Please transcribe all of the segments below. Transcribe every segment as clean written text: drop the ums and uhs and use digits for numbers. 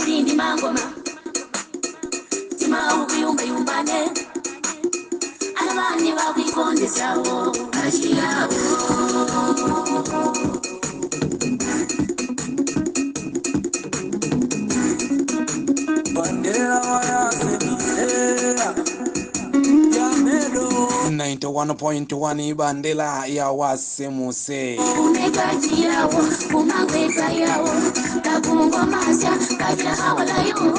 Kulindi mangoma timaukuyumbayumbane alabani bakwikondesawo aciyawo. Bandera wayasemisea yamedo. 91.1 Bandela ya Wasemuse. Unekaciyawo kumangweta yawo kakungomasya kajahawalayo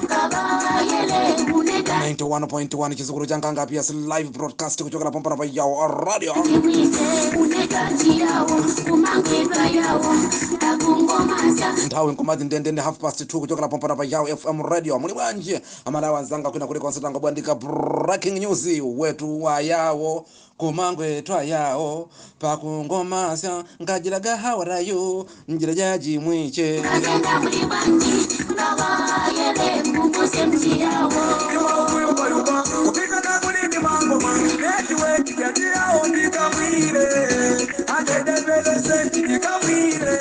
kabayele uneka. 91.1 chizukulu cha Nkanga PS live broadcast kuchokera pompano pa Yawo Radio. Kimwise unekaciyawo kumangweta yawo kakungomasya. Nthawi nkomadzi ndendende 2:30 kuchokera pompano pa Yawo FM Radio. Muli bwanji amalawi anzanga kwina kulikonse? Tangobwandika breaking news wetu wa Yawo kumangwetwa yawo pakungomasya ngajira gahawarayo njira jajimwiche. Kagenda muli bwanji kabayele mukuse mciyawo. Imaukuyumbayumba kupika na kulindi mangoma netiweki yatirawo ndikamwire andedepelese ndikamwire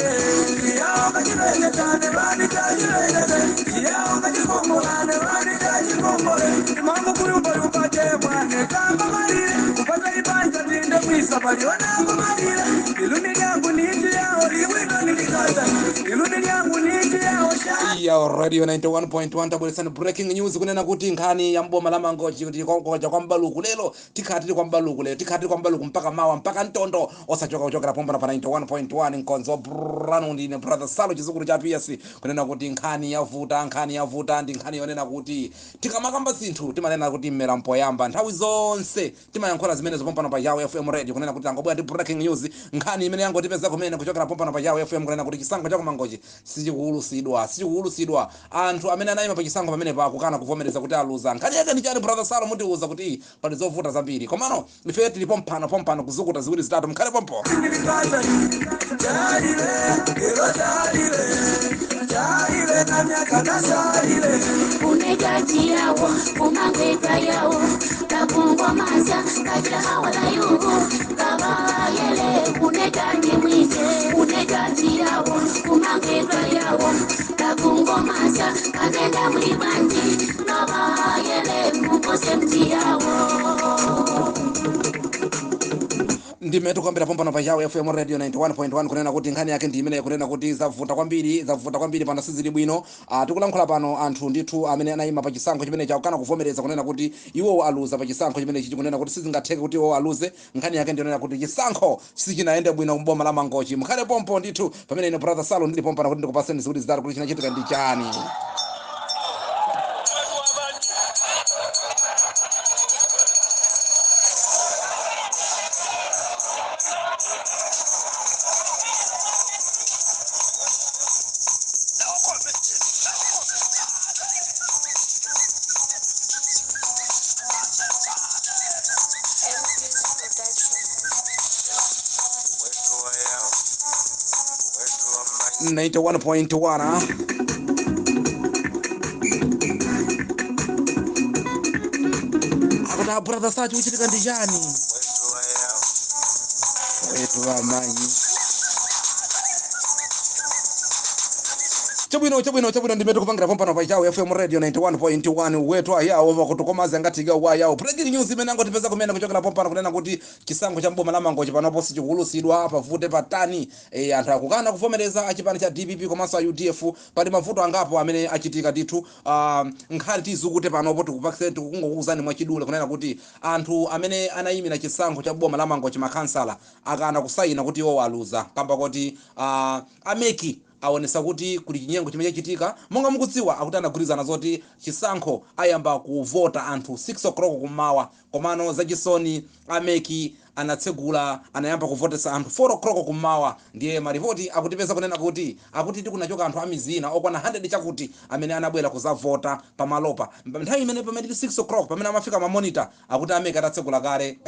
yawo kachileketane vanditachilekete yawo kachikombolane vanditachikombole imangukuyumbayumba chemwane kamba malile kupata ipanja tinde mwisa palionango malile ilumi lyangu ninji yawo liwito nilikata ilumi lyangu ninji yawo sha. Ya Radio 91.1 tabweresani breaking news kunena kuti nkhani ya mboma la Mangochi kuti kongoja kwa Mbaluku lero tikhati kwa Mbaluku lero tikhati kwa Mbaluku mpaka mawa mpaka mtondo osachoka kuchokera pompano pa 91.1 nkonzo branu ndine Brother Salo chizukulu cha PS kunena kuti nkhani yavuta, nkhani yavuta ndi nkhani yonena kuti tikamakamba zinthu timanena kuti mmera mpoyamba nthawi zonse timayankhula zimenezo pompano pa Yawo FM Radio kunena kuti angobwera ndi breaking news nkhani imene yangotipeza kumene kuchokera pompano pa Yawo FM kunena kuti chisankho cha kumangochi sichikuulusidwa, sichikuulusidwa. Anthu amene anayima pa chisankho pamene pakukana kuvomereza kuti aluza. Nkhani yake ndi chani, Brother Salo? Mutiuza kuti pali zovuta zambiri, komano ife tili pompano pompano kuzukuta ziwiri zitatu mkhale pompo. Nilikata jalile ero jalile jalile na myaka nasalile. Unekaciyawo kumangweta yawo kakungomasya kajahawalayo kabayele unekanyimwise unekaciyawo kumangweta yawo kakungomasya kagenda muli bwanji kabayele mukose mciyawo. Ndime tukambira pompano pa Yawo FM Radio 91.1 kunena kuti nkhani yake ndi imene kunena kuti zavuta kwambiri, zavuta kwambiri pano sizili bwino. Tikulankhula pano anthu ndithu amene anayima pa chisankho chimene chakukana kuvomereza kunena kuti iwowo aluza pa chisankho chimene chichi kunena kuti sizingatheke kuti iwowo aluze. Nkhani yake ndionena kuti chisankho sichinayende bwino mboma la Mangochi. Mkhale pompo ndithu pamene ine Brother Salo ndili pompano kuti ndikupaseni ziwiri zitatu kuti chinachitika ndi chani. 91.1 ah. Akuti Brother Sachi kuchitika ndi chani wetu wamanyi. Chabwino, chabwino, chabwino. Ndimete kupangira pompano pa Yawo FM Radio 91.1 wetu ayawo vakutokomaza ngatiga wa yawo breaking news imene angotipeza kumene kuchokera pompano kunena kuti chisankho cha mboma la Mangochi panopo sichikuulusidwa pavute patani. Anthu akukana kuvomereza achipani cha DPP komanso a UDF. Pali mavuto angapo amene achitika ndithu. Nkhani tizukute panopo tikupakise tikungokuuzani mwachidule kunena kuti anthu amene anayimira chisankho cha boma la Mangochi makhansala akana kusayina kuti iwo aluza kamba kuti a MEC aonesa kuti kuli chinyengo chimene chachitika. Monga mukudziwa akuti anagwirizana zoti chisankho ayamba kuvota anthu 6 o'clock kummawa, komano zachisoni a MEC anatsegula anayamba kuvotesa anthu 4 o'clock kummawa. Ndiye maripoti akutipeza kunena kuti akuti tikunachoka anthu amizina okwana 100 chakuti amene anabwera kuzavota pamalopa nthawi imene pamene tili 6 o'clock pamene amafika ma monitor akuti a MEC atatsegula kale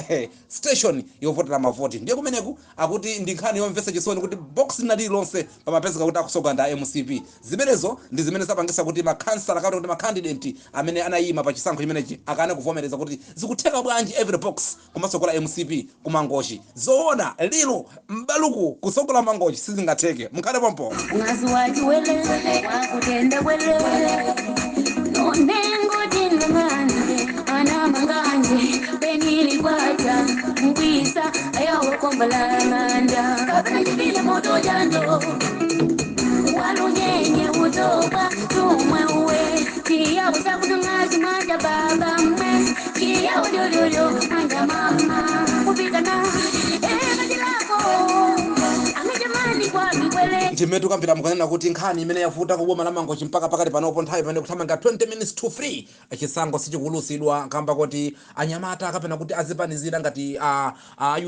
station yovotera mavoti. Ndiye kumeneku akuti ndi nkhani yomvetsa chisoni kuti box lina lililonse pamapezeka kuti akusoka nda MCP. Zimenezo ndi zimene zapangisa kuti makhansala kapena kuti ma candidate amene anayima pa chisankho chimenechi akane kuvomereza kuti zikutheka bwanji every box kumasokola MCP. Kumangochi. Zoona lero Mbaluku kusogola Mangochi sizingatheke. Mukhale pompo. Mwazi wachiwele wakutenda wele nonengo tinanganje ana manganje penili kwacha mbwisa ayawokombalanganda kapenjipile moto jando walunyenye utoka tumwe uwe kiyawo sakutungazi manja baba mwe kiyawo lyolyolyo anja mama kupikana ekajilako amejamani kwamikwele. Ndimene tikambira mukanena kuti nkhani imene yavuta kuboma la Mangochi mpaka pakati panopo, nthawi pamene kuthamanga 20 minutes to 3, chisankho sichikulusidwa kamba kuti anyamata kapena kuti azipanizira ngati a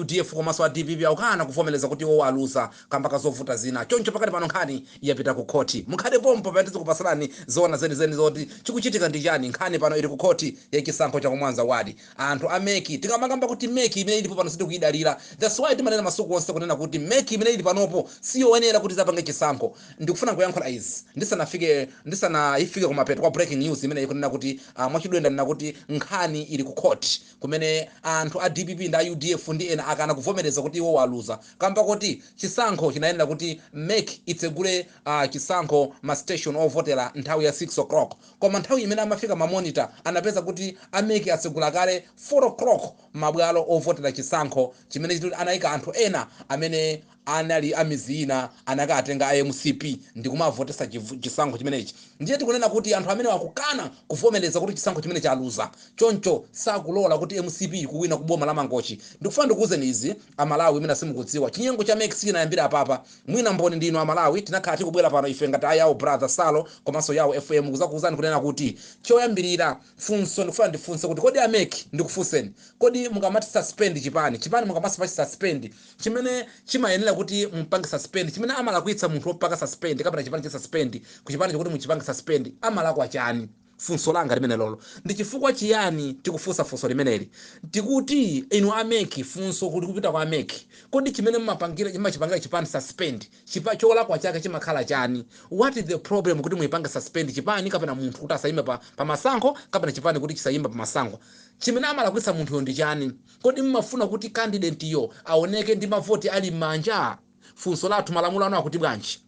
UDF komanso a DPP akukana kuvomereza kuti iwo aluza kamba kazovuta zina. Choncho pakati pano nkhani yapita ku khoti. Mukhale pompo pamene tizikupasalani zoona zenizeni zoti chikuchitika ndi chani. Nkhani pano ili ku khoti ya chisankho chakumwanza wadi. Anthu a MEC, tikamakamba kuti MEC imene ilipo pano sitikuyidalira. That's why timanena masiku onse kunena kuti MEC imene ili panopo siyoyenera kuti zapange chisankho. Ndikufuna kuyankhula izi ndisanafike, ndisanayifike kumapeto kwa breaking news imene ikunena kuti mwachidwenda nena kuti nkhani ili ku court kumene anthu a DPP ndi a UDF ndi ena akana kuvomereza kuti iwo waluza kamba kuti chisankho chinayenera kuti MEC itsegule chisankho ma station ovotera nthawi ya 6 o'clock, koma nthawi imene amafika ma monitor anapeza kuti a MEC atsegula kale 4 o'clock mabwalo ovotera chisankho chimene chituti anayika anthu ena amene anali amizi ina anakatenga a MCP ndikumavotesa chisankho chimenechi. Ndiye tikunena kuti anthu amene akukana kuvomereza kuti chisankho chimene chaluza, choncho sakulola kuti MCP kuwina kuboma la Mangochi. Ndikufuna ndikuwuzeni izi Amalawi imene simukudziwa, chinyengo cha MEC chinayambira apapa. Mwina mboni ndino Amalawi, tinakhala tikubwera pano ife ngati ayawo brother Salo komanso yawo FM kuzakuwuzani kunena kuti choyambirira funso ndikufuna ndifunse kuti kodi a MEC, ndikufunseni, kodi mukamati suspend chipani, chipani mukamati suspend, chimene chimayenera kuti mumpange suspend, chimene amalakwitsa munthu wopaka suspend kapena chipani cha suspend, kuchipani chokuti muchipange suspend amalakwa chani? Funso langa limene lolo ndi chifukwa chiyani tikufunsa funso limeneli? Tikuti inu a MEC, funso kuti kupita kwa a MEC, kodi chimene mumapangira, chimachipangira chipani suspend, chipa cholakwa chake chimakhala chani? What is the problem kuti muyipange suspend chipani kapena munthu kuti asayime pa masankho kapena chipani kuti chisayime pa masankho? Chimene amalakwitsa munthuyo ndi chani? Kodi mmafuna kuti candidate yo aoneke ndi mavoti ali m'manja? Funso lathu, malamulo anu akuti bwanji?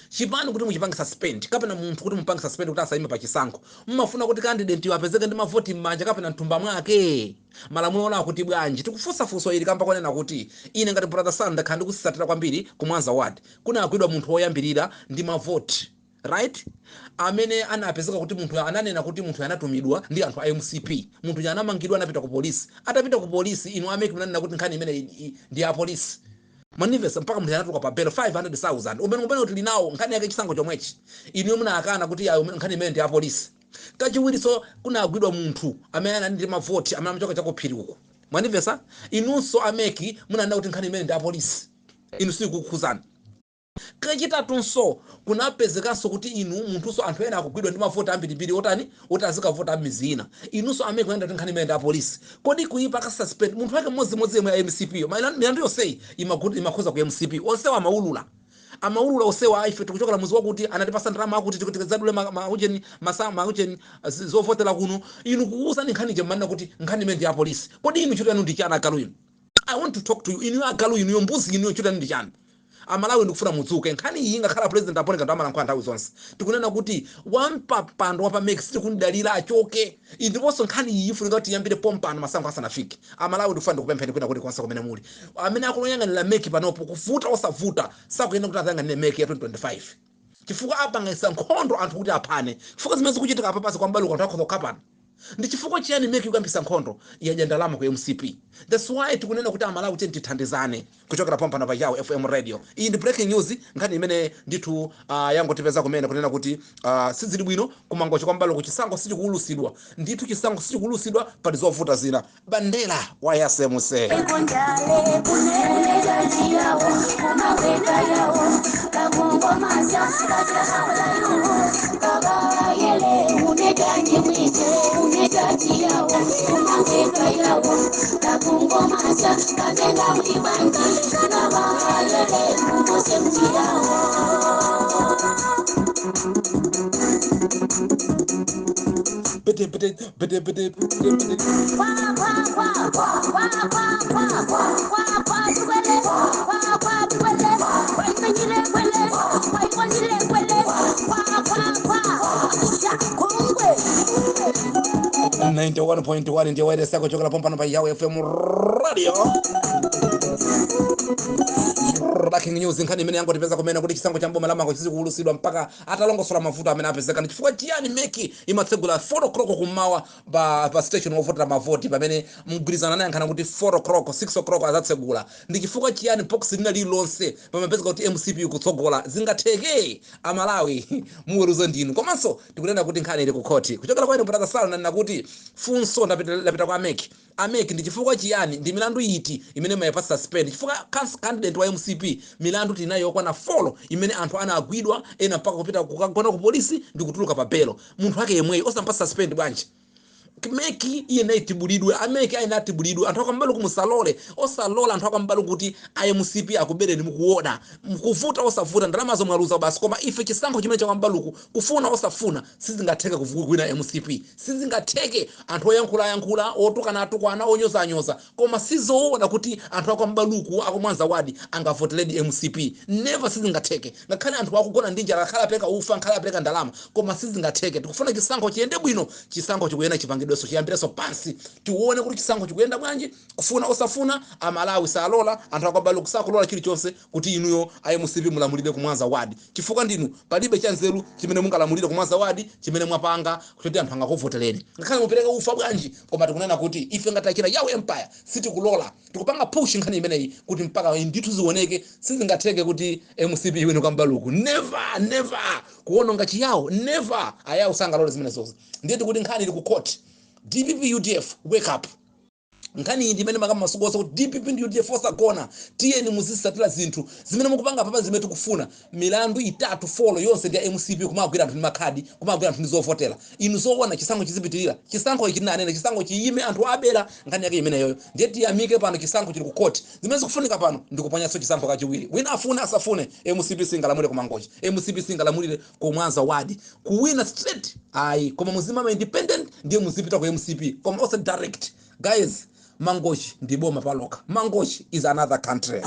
Chipani kuti muchipange suspend kapena munthu kuti mupange suspend kuti asayime pa chisankho, mmafuna kuti candidate yo apezeke ndi mavoti m'manja kapena mthumba mwake? Malamulo anu akuti bwanji? Tikufunsa funso ili kamba konena kuti ine ngati brother Sam ndakhala ndikusatira kwambiri kumwanza ward. Kunagwidwa munthu woyambirira ndi mavoti, right, amene anapezeka kuti munthu ananena kuti munthu anatumidwa ndi anthu a MCP. Munthu anamangidwa, anapita ku polisi. Atapita ku polisi, inu a MEC munanena kuti nkhani imene ndi ya polisi manivesa, mpaka munthu anatuluka pa bail 500,000 umene tili nawo nkhani yake chisankho chomwechi. Inu munakana kuti ayo nkhani imene ndi ya polisi. Kachiwiriso kunagwidwa munthu amene anali ndi mavoti amene amachoka chakuphiri uku, mwanivesa? Inunso a MEC munanena kuti nkhani imene ndi ya polisi, inu sikukhuzani. Kachitatunso kunapezekanso kuti inu munthunso anthu ena akugwidwa ndi mavoti ambirimbiri otani oti azikavota m'mizi ina, inunso a MEC munanena kuti nkhani imene ndi apolisi. Kodi kuyipa ka suspend munthu wake mmodzimodzi yemwe a MCP yo, milandu yonseyi imakhuza ku MCP, onsewa amaulula, amaulula onsewa, ife tikuchokera muzi wakuti, anatipasa ndalama akuti tikadzadule maucheni masa maucheni zovotera kuno. Inu kukuwuzani nkhani je mmanena kuti nkhani imene ndi ya polisi. Kodi inu ntchito yanu ndi chani, agalu inu? I want to talk to you. Inu agalu inu, mbuzi inu, ntchito yanu ndi chani? Amalawi, ndikufuna mudzuke. Nkhani iyi ngakhala president aponeka ndo amalankhula nthawi zonse, tikunena kuti wampapando wa pa MEC sitikundalira, achoke. Ndiponso nkhani iyi ifunika kuti iyambire pompano masankho asanafike. Amalawi, ndikufuna ndikupempheni kwina kuti konse kumene muli, amene akuyang'anira MEC panopo, kuvuta osavuta, sakuyenda kuti azayang'anire MEC ya 2025 chifukwa apangisa nkhondo anthu kuti aphane, chifukwa zimene zikuchitika apa pasi kwambaluka anthu akhoza kukhapana. Ndi chifukwa chiyani MEC ikuyambisa nkhondo? Yadya ndalama ku MCP. That's why tikunena kuti Amalawi tiyeni tithandizane kuchokera pompano pa Yawo FM radio. Iyi ndi breaking news, nkhani imene ndithu yangotipeza kumene kunena kuti sizili bwino kumangochi kwambalo ku chisankho sichikuulusidwa. Ndithu chisankho sichikuulusidwa, pali zovuta zina. Bandera wa yasemuse. Ekonjale kune yawo kumaweka yawo kakungomasa kajahawalayu kabayele unejaji mwite unejaji yawo kumaweka yawo kakungomasa katenga mwibangi kabayele mukose mjiyawo. Pete pete. Pete pete pete pete. Kwa kwa kwa kwa kwa kwa kwa kwa tuwele kwa kwa tuwele kwa imenyile kwele kwa ikonyile kwele kwa kwa kwa ya kongwe. 91.1 ndiyo wairesi yako chokela pompano pa Yawe FM Radio. Breaking news, nkhani imene yangotipeza kumene kuti chisankho cha mboma la Mangochi chizikuwulutsidwa mpaka atalongosola mavuto amene apezeka. Ndi chifukwa chiyani MEC imatsegula 4 o'clock kummawa pa station wovotera mavoti, pamene mgwirizano anayankhana kuti 4 o'clock, 6 o'clock azatsegula? Ndi chifukwa chiyani box lina lililonse pamapezeka kuti MCP ikutsogola? Zingatheke? Amalawi, muweruze ndinu. Komanso tikunena kuti nkhani ili ku khoti. Kuchokera kwa ine Brother Sala, nanena kuti funso lapita kwa a MEC. A MEC, ndi chifukwa chiyani, ndi milandu iti imene mayipasa suspend? Chifukwa candidate wa MCP, milandu tinayo yokwana 4 imene anthu anagwidwa, ena mpaka kupita kukagona ku polisi ndi kutuluka pa belo. Munthu ake yemweyo osampasa suspend bwanji? MEC iye itibulidwe. A MEC ayina atibulidwe. Anthu akambalu kumusalole, osalola anthu akambalu kuti a MCP akubereni. Mukuona mukuvuta osavuta, ndalamazo mwaluza basi. Koma ife chisankho chimene chakwambaluku, kufuna osafuna, sizingatheke kuwina MCP, sizingatheke. Anthu oyankhula ayankhula, otukana atukwana, onyoza anyoza, koma sizoona kuti anthu akwambaluku, akumwanza wadi, angavoteredi MCP. Never, sizingatheke. Ngakhale anthu akugona ndi njala, ngakhale apereka ufa, ngakhale apereka ndalama, koma sizingatheke. Tikufuna chisankho chiyende bwino. Chisankho chikuyenda chipangidwenso, chiyambirenso pansi, tione kuti chisankho chikuyenda bwanji. Kufuna osafuna, Amalawi salola, anthu akwambaluku sakulola chilichonse kuti inuyo a MCP mulamulire kumwanza wadi, chifukwa ndinu palibe chanzeru chimene mungalamulire kumwanza wadi chimene mwapanga kuti anthu angakuvotereni, ngakhale mupereke ufa bwanji. Koma tikunena kuti ife ngati achina Yawo Empire sitikulola. Tikupanga push nkhani imeneyi kuti mpaka ndithu zioneke. Sizingatheke kuti MCP iwine kwambaluku. Never, never. Kuononga chiyawo, never. Ayawo sangalole zimenezozo. Ndiye tikuti nkhani ili ku court. DPP, UDF, wake up. Nkhani iyi ndimene makama masuku onse kuti DPP ndi UDF osagona. Tiyeni muzisatira zinthu zimene mukupanga papa, zimene tikufuna. Milandu itatu, four, yonse ndi ya MCP, kumagwira anthu ndi makhadi, kumagwira anthu ndi zovotera. Inu zoona chisankho chizipitirira? Chisankho ichi tinanena, chisankho chiyime, anthu abera. Nkhani yake imeneyoyo. Ndiye tiyamike pano, chisankho chili ku court. Zimene zikufunika pano ndikuponyanso chisankho kachiwiri. Wina afune asafune, MCP singalamulire kumangochi, MCP singalamulire kumwanza wadi. Kuwina straight ayi, koma muzimama independent, ndiye muzipita ku MCP, koma ose direct. Guys, Mangochi ndi boma paloka. Mangochi is another country.